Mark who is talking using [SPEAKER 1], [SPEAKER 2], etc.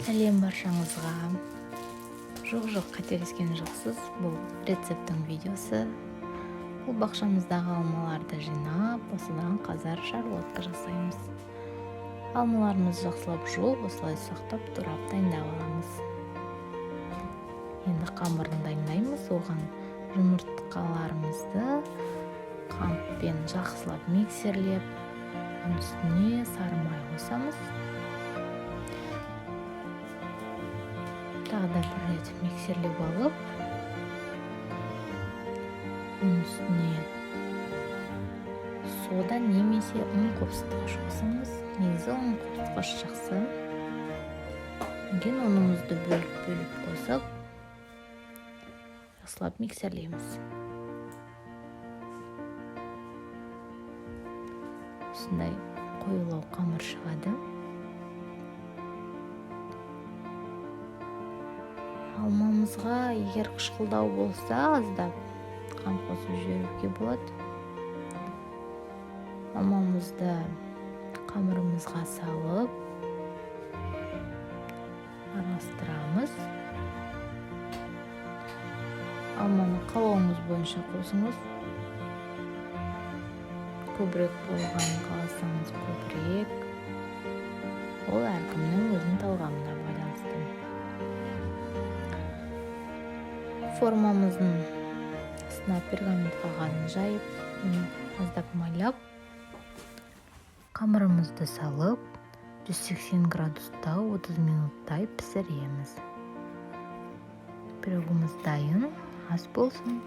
[SPEAKER 1] Сәлем баршаңызға. Жоқ, жоқ, қателескен жоқсыз. Бұл рецепттің видеосы. Бұл бақшамыздағы алмаларды жинап, осыдан қазір шарлотка жасаймыз. Алмаларымызды жақсылап жуып, осылай ұсақтап турап дайындап аламыз. Енді қамырын дайындаймыз. Оған жұмыртқаларымызды қантпен жақсылап миксерлеп, оның үстіне сары май қосамыз. Тағы да бір рет миксерлеп алып, оның үстіне сода немесе ұн қопсытқыш қосамыз. Негізі ұн қопсытқыш жақсы. Кейін ұнымызды бөліп-бөліп қосып, жақсылап миксерлейміз. Осындай қоюлау қамыр шығады. Алмамызға егер қышқылдау болса, аздап қант қосып жіберуге болады. Алмамызды қамырымызға салып араластырамыз. Алманы қалауыңыз бойынша қосыңыз. Көбірек болғанын қаласаңыз көбірек. Ол әркімнің өзінің талғамына байланысты. Формамыздың астына пергамент қағазын жайып, оны аздап майлап, қамырымызды салып, 180 градуста 30 минуттай пісіреміз. Пирогымыз дайын, ас болсын.